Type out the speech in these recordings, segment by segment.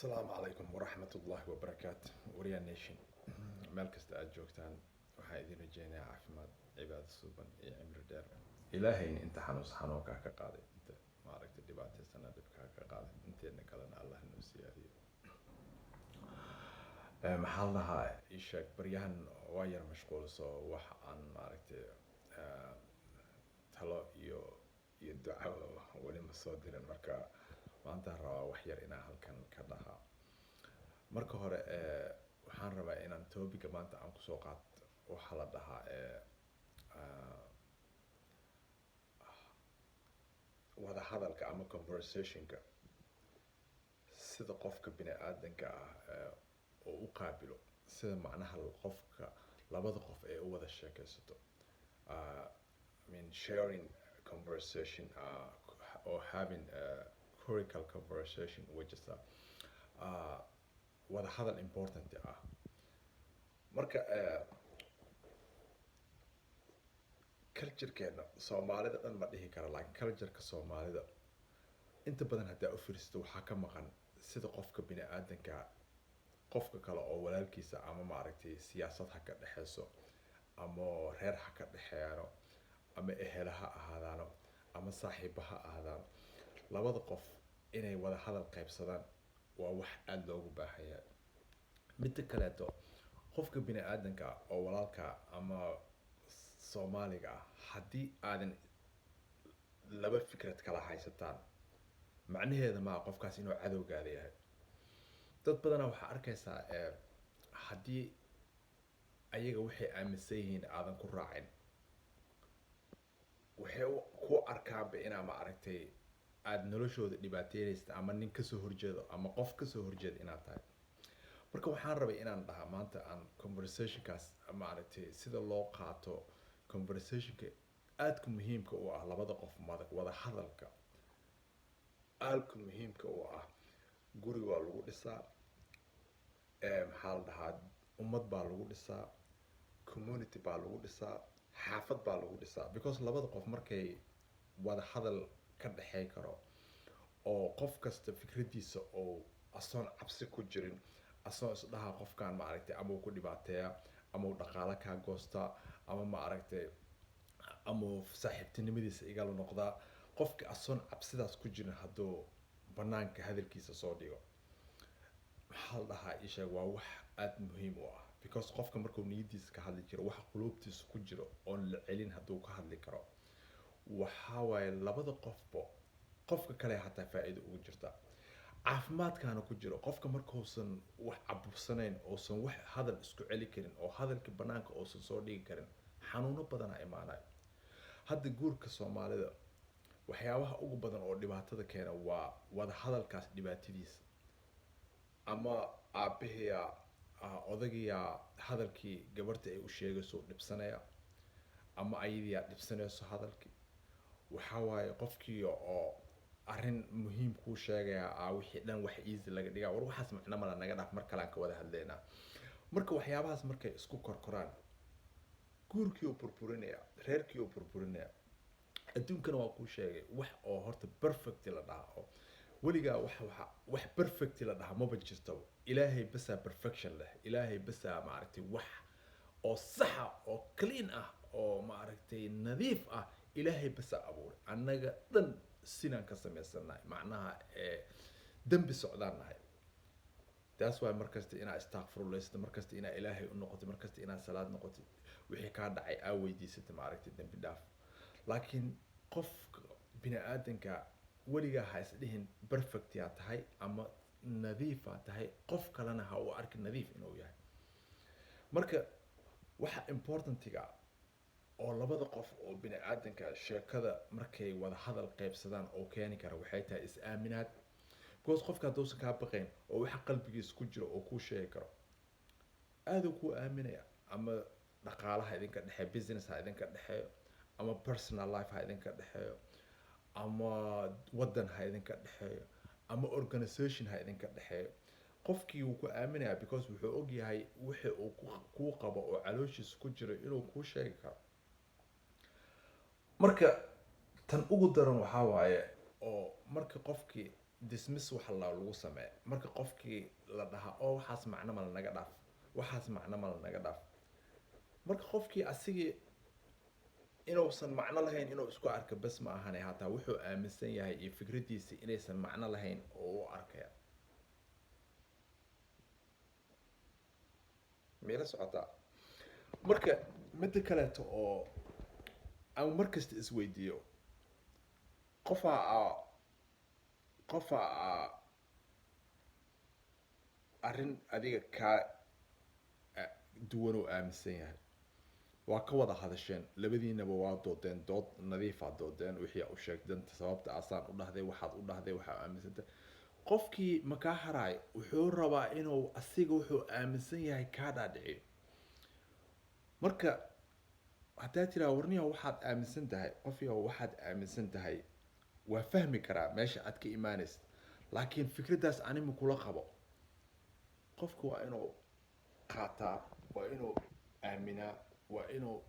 Asalaamu calaykum waraxmat ullaahi wabarakaatu. Waryaa Nation, meel kasta aada joogtaan, waxaan idin rajeynayaa caafimaad, cibaado suuban iyo cimri dheer. Ilaahayna inta xanuunsa xanuunkaa ka qaaday, inta maaragtay dhibaataysana dhibkaa ka qaaday, inteedna kalena Allah noo siyaadiyo. Maxaa la dhahaa, ii sheeg, baryahan waa yar mashquulso, wax aan maaragtay talo iyo duco weli ma soo dirin. Marka maantaan rabaa wax yar inaan halkan ka dhahaa. Marka hore waxaan rabaa inaan topic-ga maanta aan kusoo qaato. Waxaa la dhahaa wada hadalka ama conversationka, sida qofka bini aadanka ah oo u qaabilo, sida macnaha qofka labada qof ee u wada sheekaysato, I mean, sharing conversation or having a critical conversation, which is a wada hadal important ah. Marka culturekeena Soomaalida dhan ma dhihi kara, laakiin cultureka Soomaalida inta badan haddaa u fiirsato, waxaa ka maqan sida qofka bini aadanka qofka kale oo walaalkiisa, ama maaragtay siyaasad ha ka dhexeyso, ama reer ha ka dhexeeyano, ama ehela ha ahaadaano, ama saaxiiba ha ahaadaano, labada qof inay wada hadal qaybsadaan waa wax aada loogu baahan yahay. Midda kaleeto, qofka bini aadanka oo walaalka ama Soomaaliga ah, haddii aadan laba fikrad kala haysataan, macnaheeda maa qofkaas inuu cadowgaada yahay. Dad badanaa waxaa arkaysaa haddii ayaga waxay aaminsan yihiin aadan ku raacin, waxay ku arkaanba inaa maaragtay aada noloshooda dhibaateynaysa, ama nin kasoo horjeedo ama qof kasoo horjeeda inaad tahay. Marka waxaan rabay inaan dhaha maanta aan conversationkaas, maaragtay, sida loo qaato conversationka aadka muhiimka u ah labada qof, mada wada hadalka aadka muhiimka u ah. Guri waa lagu dhisaa, maxaa la dhahaa, ummad baa lagu dhisaa, community baa lagu dhisaa, xaafad baa lagu dhisaa, because labada qof markay wada hadal ka dhexey karo oo qof kasta fikradiisa oo asoon cabsi ku jirin, asoon isdhaha qofkan maaragtay ama uu ku dhibaateeya, ama uu dhaqaalo kaa goostaa, ama maaragtay ama uu saaxiibtinimadiisa igala noqdaa, qofka asoon cabsidaas ku jirin hadduu banaanka hadalkiisa soo dhigo, maxaa la dhahaa, ii sheeg, waa wax aada muhiim u ah, because qofka markuu niyadiisa ka hadli jiro, waxa quluubtiisa ku jiro oon la celin hadduu ka hadli karo, waxaa waaye labada qofba qofka kale hataa faa-iido ugu jirta, caafimaadkaana ku jiro. Qofka markuusan wax cabursanayn, uusan wax hadal isku celi karin, oo hadalka banaanka uusan soo dhigi karin, xanuuno badanaa imaanayo. Hadda guurka Soomaalida waxyaabaha ugu badan oo dhibaatada keena waa wada hadalkaas dhibaatadiisa. Ama aabahiya, odagiyaa hadalkii gabarta ay u sheegayso dhibsanaya, ama ayadiyaa dhibsanayso hadalkii. Waxaa waaye qofkii oo arrin muhiim kuu sheegaya a wixii dhan wax easy laga dhigaa, "War, waxaas macno mala, naga dhaaf, mar kale aan ka wada hadlaynaa." Marka waxyaabahaas markay isku korkoraan, guurkii oo burburinaya, reerkii oo burburinaya. Adduunkana waa kuu sheegay, wax oo horta perfect la dhahaa oo weligaa wax perfect la dhahaa maba jirtaba. Ilaahay basaa perfection leh, Ilaahay basaa maaragtay wax oo saxa oo clean ah oo maaragtay nadiif ah Ilaahay basaa abuuray. Annaga dhan sinaan ka samaysannahay, macnaha dembi socdaan nahay. Taas waay markasta inaa istakfurlaysato, markasta inaa Ilaahay u noqoto, markasta inaa salaad noqotid, wixii kaa dhacay aa weydiisata maaragtay dembi dhaaf. Laakiin qofka bini aadanka weligaa ha isdhihin perfect yaa tahay ama nadiifaa tahay, qof kalena ha u arkin nadiif inuu yahay. Marka waxa importantiga oo labada qof oo bini aadanka sheekada markay wada hadal qaybsadaan oo keeni kara waxay tahay is-aaminaad, because qofka hadduusan kaa baqayn oo waxa qalbigiisa ku jiro oo kuu sheegi karo, aaduu kuu aaminaya. Ama dhaqaalaha idinka dhexeeyo, business ha idinka dhexeeyo, ama personal life ha idinka dhexeeyo, ama waddan ha idinka dhexeeyo, ama organization ha idinka dhexeeyo, qofkii wuu ku aaminaya, because wuxuu ogyahay wixii uu kuu qabo oo calooshiisa ku jiro inuu kuu sheegi karo. Marka tan ugu daran waxaa waaye oo marka qofkii Dismiss waxa la lagu sameeya marka qofkii la dhahaa, "Oo waxaas macno mala, naga dhaaf, waxaas macno mala, naga dhaaf." Marka qofkii asigii inuusan macno lahayn inuu isku arko bes ma ahane, hataa wuxuu aaminsan yahay iyo fikradiisa inaysan macno lahayn oo u arkaya. Mila socotaa? Marka midda kaleeto oo aan mar kasta isweydiiyo, qofaa arrin adiga kaa duwan oo aaminsan yahay, waa ka wada hadasheen labadiinaba, waa doodeen, dood nadiifaa doodeen, wixii u sheegdanta sababta asaan u dhahday, waxaad u dhahday, waxaa aaminsanta. Qofkii ma kaa haraayo, wuxuu rabaa inuu asiga wuxuu aaminsan yahay kaa dhaadhiciyo. Marka haddaa tiraa, "Warniya, waxaad aaminsan tahay," qofyo, "waxaad aaminsan tahay waa fahmi karaa meesha aad ka imaanaysa, laakiin fikraddaas anima kula qabo," qofku waa inuu qaataa, waa inuu aaminaa, waa inuu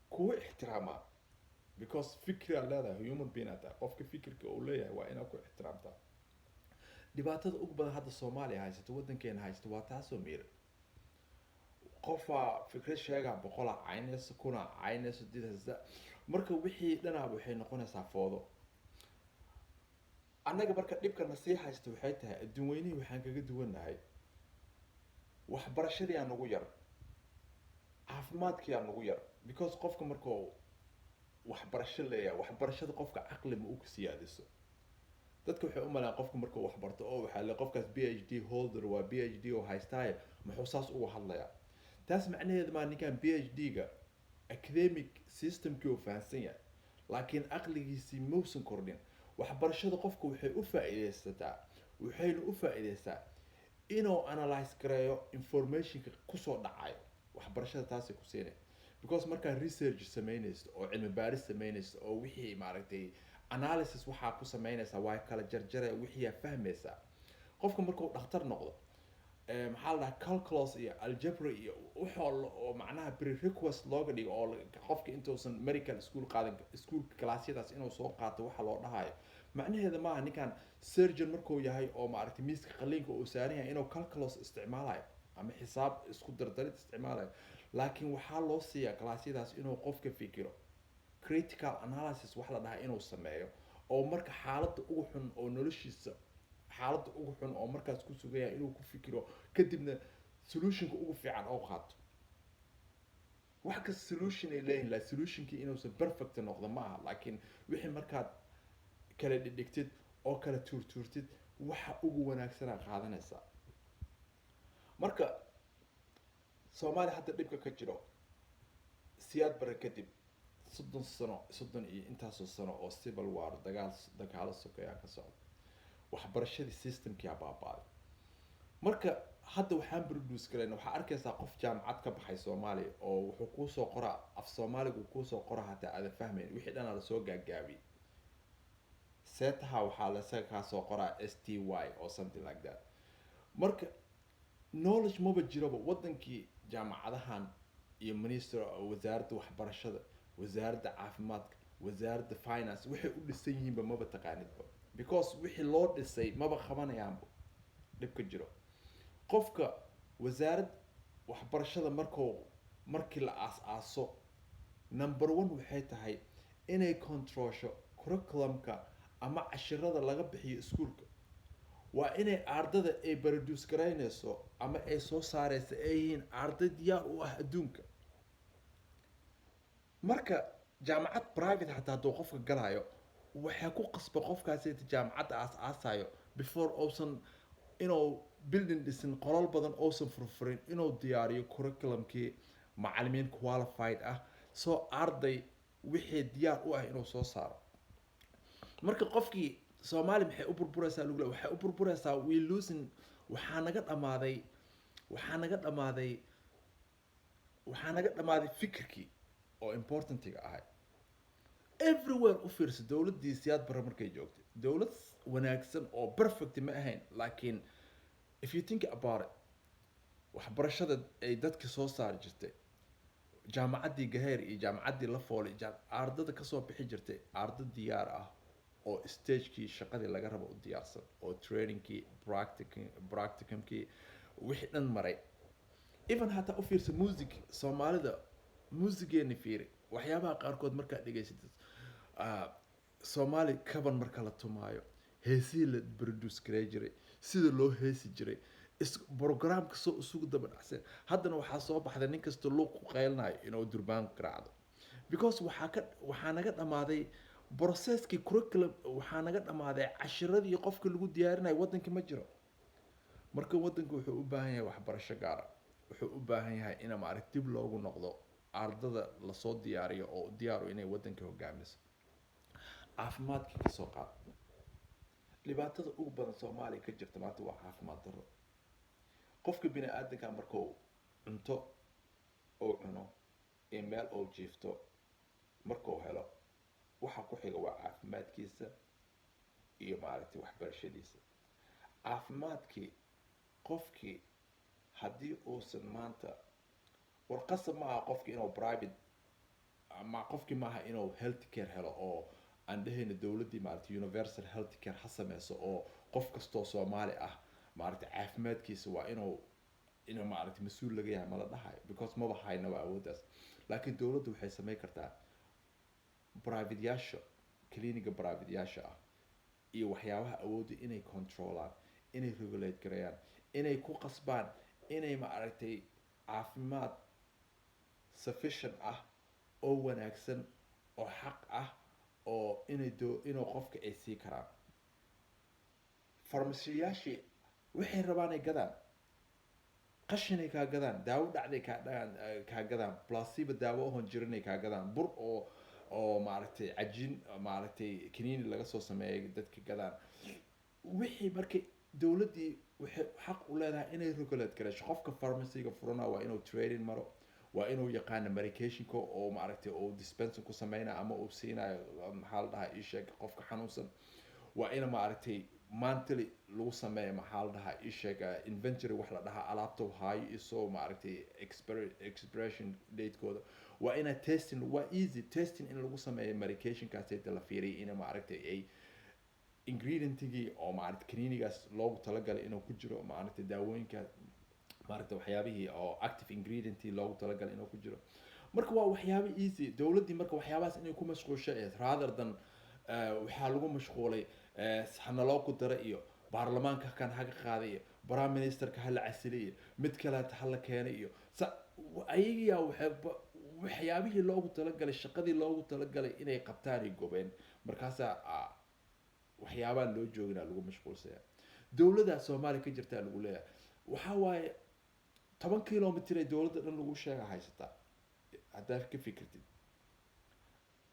kugu ixtiraamaa, because fikriaad leedahay, human being aad tahay. Qofka fikirka uu leeyahay waa inaad ku ixtiraamtaa. Dhibaatada ugu badan hadda Soomaaliya haysato, waddankeena haysato, waa taasoo miira. Qofaa fikrad sheegaa, boqolaa caynayso, kuna caynayso didasa. Marka wixii dhanaaba waxay noqonaysaa foodo. Annaga marka dhibka sii haysta waxay tahay, adduun weynihii waxaan kaga duwannahay, waxbarashadii aa nagu yar, caafimaadkii aa nagu yar, because qofka markuu waxbarasho leeyahay, waxbarashada qofka caqli ma u siyaadiso. Dadka waxay u malaan qofka markuu waxbarto oo waxaa le qofkaas PhD holder waa, PhD oo haystaaye, muxuu saas uga hadlayaa? Taas macnaheedu maa ninkan PhD-ga academic systemkii uu fahansan yahay, laakiin aqligiisii mausan kordhin. Waxbarashada qofka waxay u faa'iidaysataa, waxayna u faa'iidaysaa inuu analyze gareeyo informationka kusoo dhacayo. Waxbarashada taasay ku siinay, because markaa research samaynayso oo cilmi baaris samaynayso oo wixii maaragtay analysis waxaa ku samaynaysaa, waa kala jarjaraya wixii, fahmaysaa. Qofka markuu dhakhtar noqdo, maxaa la dhahaa, calculus iyo algebra iyo waxoo oo macnaha prerequisite looga dhigo oo qofka intuusan medical school qaadan, schoolka kalaasyadaas inuu soo qaato waxa loo dhahayo, macnaheeda maaha ninkan surgeon markuu yahay oo maaragtay miiska qaliinka uu saaran yahay inuu calculus isticmaalayo ama xisaab isku dardarid isticmaalayo, laakiin waxaa loo siiyaa kalaasyadaas inuu qofka fikiro, critical analysis wax la dhahaa inuu sameeyo, oo marka xaaladda ugu xun oo noloshiisa, xaaladda ugu xun oo markaas ku sugaya inuu ku fikiro, kadibna solutionka ugu fiican oo qaato. Wax kasta solution ay leeyihin, la solutionkii inuusan perfect noqdo ma aha, laakiin wixii markaad kala dhigdhigtid oo kala tuurtuurtid, waxa ugu wanaagsanaa qaadanaysaa. Marka Soomaaliya hadda dhibka ka jiro, Siyaad Bare kadib 30 sano, 30 iyo intaasoo sano oo civil war, dagaal, dagaalo sokeyaa ka socda, waxbarashadii systemkii baabaaday. Marka hadda waxaan produce garayna, waxaa arkaysaa qof jaamacad ka baxay Soomaaliya oo wuxuu kuusoo qoraa af Soomaaligu kuusoo qoraa hataa aadan fahmayn, wixii dhanaa lasoo gaagaabiyey. Seetaha waxaa lasaga kaasoo qoraa STY or something like that. Marka knowledge maba jiraba wadankii. Jaamacadahan iyo minister, wasaaradda waxbarashada, wasaaradda caafimaadka, wasaaradda finance, waxay u dhisan yihiinba maba taqaanidba, because wixii loo dhisay maba qabanayaanba. Dhibka jiro, qofka wasaarad waxbarashada markuu markii la aas-aaso, number one waxay tahay inay controlsho curriculumka ama cashirada laga bixiyo iskuulka. Waa inay ardada ay produce garaynayso ama ay soo saareyso ay yihiin arday diyaar u ah adduunka. Marka jaamacad private xataa hadduu qofka galayo, waxaa ku qasba qofkaasi jaamacadda aas-aasayo, before uusan inuu building dhisin, qolal badan uusan furfurin, inuu diyaariyo curriculumkii, macalimiin qualified ah, soo arday wixii diyaar u ah inuu soo saaro. Marka qofkii Soomaali maxay u burburaysaa lagu leeyahay? Waxay u burburaysaa, we losing, waxaa naga dhamaaday fikirkii oo importantiga ahay. Everywhere u fiirsa, dowladdii Siyaad Barre markay joogtay, dowlad wanaagsan oo perfect ma ahayn, laakiin if you think about it, waxbarashada ay dadka soo saari jirtay, jaamacaddii Gaheer iyo jaamacaddii Lafoole, ardada kasoo bixi jirtay, arda diyaar ah. Oo stagekii shaqadii laga rabo u diyaarsan, oo trainingkii, practicumkii, wixii dhan maray. Even hataa u fiirsa music Soomaalida, muusigeeni fiiri. Waxyaabaha qaarkood markaad dhegaysatid, Soomaali kaban marka la tumaayo, heesihii la produce garey jiray, sida loo heesi jiray, programka soo isugu daba dhacsan. Haddana waxaa soo baxday nin kasta luuq ku qaylinayo inuu durbaan garaacdo, because waxaa naga dhamaaday processkii curriculum, waxaa naga dhamaaday cashiradii qofka lagu diyaarinayo. Waddanka ma jiro. Marka waddanka wuxuu u baahan yahay waxbarasho gaara, wuxuu u baahan yahay in maarag dib loogu noqdo ardada lasoo diyaariyo oo diyaaru inay waddanka hogaamiso. Caafimaadka kasoo qaad. Dhibaatada ugu badan Soomaaliya ka jirta maanta waa caafimaad darro. Qofka bini aadanka markuu cunto uu cuno iyo meel uu jiifto markuu helo, waxa ku xiga waa caafimaadkiisa iyo maaragtay waxbarashadiisa. Caafimaadkii qofkii haddii uusan maanta war qasab ma aha qofki inuu private ama qofkii maaha inuu health care helo, oo aan dhehayna dowladdii maaragtay universal health care ha sameyso, oo qof kastoo Soomaali ah maaragtay caafimaadkiisa waa inuu maaragtay mas-uul laga yahay mala dhahayo, because maba haynaba awooddaas. Laakiin dowladdu waxay sameyn kartaa privateyaasha, cliniga privateyaasha ah iyo waxyaabaha awoodda inay controlaan, inay regulate gareeyaan, inay ku qasbaan inay maaragtay caafimaad sufficient ah oo wanaagsan oo xaq ah oo inay doo inuu qofka ay sii karaan. Farmasiyaashii waxay rabaan ay gadaan, qashinay kaa gadaan, daawo dhacday kaa dhagaan, kaa gadaan placebo, daawo oon jirinay kaa gadaan, bur oo maaragtay cajiin maaragtay kaniini laga soo sameeyay dadka gadaan wixii. Marka dowladdii waxay xaq u leedahay inay regulate garayso. Qofka pharmacyga furana waa inuu training maro, waa inuu yaqaano medicationka oo maaragtay uu dispensing ku sameynayo ama uu siinayo, maxaa la dhahaa, ii sheeg, qofka xanuunsan. Waa ina maaragtay monthly lagu sameeyo, maxaa la dhahaa, ii sheeg, inventory wax la dhahaa, alaabta haayo isoo maaragtay expiration datekooda. Waa ina testing, waa easy testing in lagu sameeyo medicationkaas inta la fiiriyo ina maaragtay ay ingredientigii oo maaragtay kaniinigaas loogu talagalay inuu ku jiro, maaragtay daawooyinka, maaragtay waxyaabihii oo active ingredientii loogu talagalay inuu ku jiro. Marka waa waxyaabo easy. Dowladdii marka waxyaabahaas inay ku mashquulsho rather than waxaa lagu mashquulay hanaloo ku dara iyo baarlamaanka kan haga qaaday iyo prime ministerka hala casilay iyo mid kaleeta hala keenay iyo sa ayagiyaa waxay waxyaabihii loogu talagalay, shaqadii loogu talagalay inay qabtaan ay gobeen. Markaasaa waxyaabaan loo jooginaa lagu mashquulsaya. Dowladdaa Soomaaliya ka jirtaa lagu leeyahay waxaa waaye 10 kilomitr ay dowladda dhan lagu sheega haysataa. Haddaad ka fikirtid,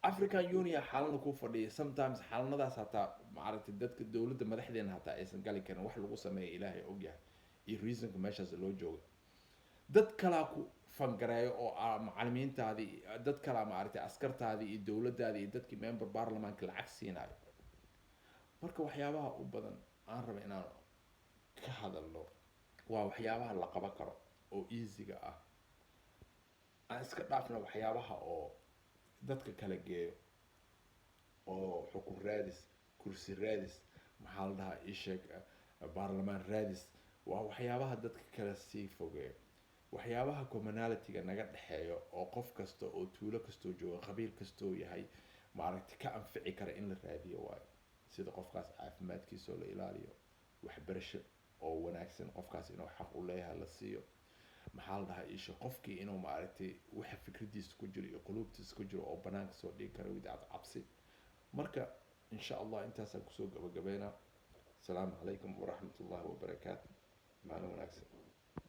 African Union xalana ku fadhiya. Sometimes xalanadaas hataa maaragtay dadka dowladda madaxdeena hataa aysan gali karin. Wax lagu sameeya Ilaahay ogyahay iyo reasonka meeshaas loo jooga. Dad kalaa ku fangareeyo oo macalimiintaadii, dad kalaa maaragtay askartaadii iyo dowladdaadii iyo dadkii member baarlamaanka lacag siinayo. Marka waxyaabaha u badan aan raba inaan ka hadalno waa waxyaabaha la qaban karo oo easyga ah. Aan iska dhaafna waxyaabaha oo dadka kala geeyo oo xukun raadis, kursi raadis, maxaa la dhahaa, ii sheeg, baarlamaan raadis. Waa waxyaabaha dadka kala sii fogeeyo. Waxyaabaha commonalityga naga dhexeeyo oo qof kasta oo tuulo kastoo jooga, qabiil kastoo yahay, maaragtay ka anfici kara in la raadiyo waayo, sida qofkaas caafimaadkiisa oo la ilaaliyo, waxbarasho oo wanaagsan qofkaas inuu xaq u leeyahay la siiyo, maxaa la dhahaa isha, qofkii inuu maaragtay waxa fikradiisa ku jiro iyo quluubtiisa ku jiro oo banaanka soo dhigi kara without cabsi. Marka insha Allah intaasaan kusoo gabagabeynaa. Asalaamu calaykum waraxmat ullahi wabarakaatu. Maalin wanaagsan.